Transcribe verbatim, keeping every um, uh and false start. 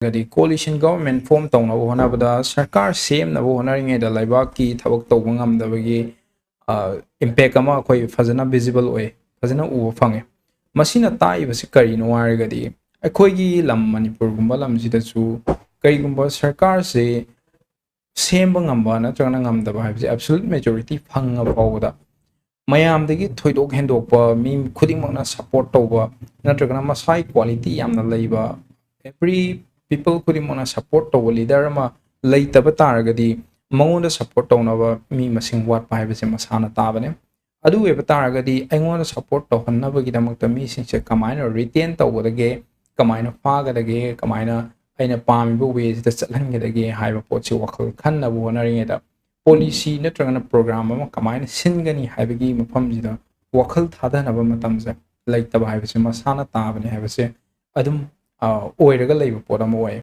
ꯍꯥꯏꯔꯒꯗꯤ coalition government form ꯇꯧꯅꯕ ꯍꯣꯠꯅꯕꯗ, ꯁꯔꯀꯥꯔ ꯁꯦꯝꯅꯕ ꯍꯣꯠꯅꯔꯤꯉꯩꯗ ꯂꯩꯕꯥꯛꯀꯤ ꯊꯕꯛ ꯇꯧꯕ ꯉꯝꯗꯕꯒꯤ ꯏꯝꯄꯦꯛ ꯑꯃ ꯑꯩꯈꯣꯏ ꯐꯖꯅ visible ꯑꯣꯏ, ꯐꯖꯅ ꯎꯕ ꯐꯪꯉꯦ꯫ ꯃꯁꯤꯅ ꯇꯥꯛꯏꯕꯁꯤ ꯀꯔꯤꯅꯣ ꯍꯥꯏꯔꯒꯗꯤ, ꯑꯩꯈꯣꯏꯒꯤ ꯂꯝ ꯃꯅꯤꯄꯨꯔꯒꯨꯝꯕ ꯂꯝꯁꯤꯗꯁꯨ ꯀꯔꯤꯒꯨꯝꯕ ꯁꯔꯀꯥꯔꯁꯦ ꯁꯦꯝꯕ ꯉꯝꯕ ꯅꯠꯇ꯭ꯔꯒꯅ ꯉꯝꯗꯕ ꯍꯥꯏꯕꯁꯦ absolute majority ꯐꯪꯉ ꯐꯥꯎꯕꯗ ꯃꯌꯥꯝꯗꯒꯤ ꯊꯣꯏꯗꯣꯛ ꯍꯦꯟꯗꯣꯛꯄ, ꯃꯤ ꯈꯨꯗꯤꯡꯃꯛꯅ support ꯇꯧꯕ ꯅꯠꯇ꯭ꯔꯒꯅ ꯃꯁꯥꯒꯤ quality ꯌꯥꯝꯅ ꯂꯩꯕ, every people ꯈꯨꯗꯤꯡꯃꯛꯅ support ꯇꯧꯕ leader ꯑꯃ ꯂꯩꯇꯕ ꯇꯥꯔꯒꯗꯤ, ꯃꯉꯣꯟꯗ support ꯇꯧꯅꯕ ꯃꯤ ꯃꯁꯤꯡ ꯋꯥꯠꯄ ꯍꯥꯏꯕꯁꯦ ꯃꯁꯥꯅ ꯇꯥꯕꯅꯦ꯫ ꯑꯗꯨ ꯑꯣꯏꯕ ꯇꯥꯔꯒꯗꯤ, ꯑꯩꯉꯣꯟꯗ support ꯇꯧꯍꯟꯅꯕꯒꯤꯗꯃꯛꯇ ꯃꯤꯁꯤꯡꯁꯦ ꯀꯃꯥꯏꯅ retain ꯇꯧꯒꯗꯒꯦ, ꯀꯃꯥꯏꯅ ꯐꯥꯒꯗꯒꯦ, ꯀꯃꯥꯏꯅ ꯑꯩꯅ ꯄꯥꯝꯃꯤꯕ way ꯁꯤꯗ ꯆꯠꯍꯟꯒꯗꯒꯦ ꯍꯥꯏꯕ ꯄꯣꯠꯁꯤ ꯋꯥꯈꯜ ꯈꯟꯅꯕ ꯍꯣꯠꯅꯔꯤꯉꯩꯗ, policy ꯅꯠꯇ꯭ꯔꯒꯅ program ꯑꯃ ꯀꯃꯥꯏꯅ ꯁꯤꯟꯒꯅꯤ ꯍꯥꯏꯕꯒꯤ ꯃꯐꯝꯁꯤꯗ ꯋꯥꯈꯜ ꯊꯥꯗꯅꯕ ꯃꯇꯝꯁꯦ ꯂꯩꯇꯕ ꯍꯥꯏꯕꯁꯦ ꯃꯁꯥꯅ ꯇꯥꯕꯅꯤ ꯍꯥꯏꯕꯁꯦ ꯑꯗꯨꯝ, ꯑ, ꯑꯣꯏꯔꯒ ꯂꯩꯕ ꯄꯣꯠ ꯑꯃ ꯑꯣꯏ꯫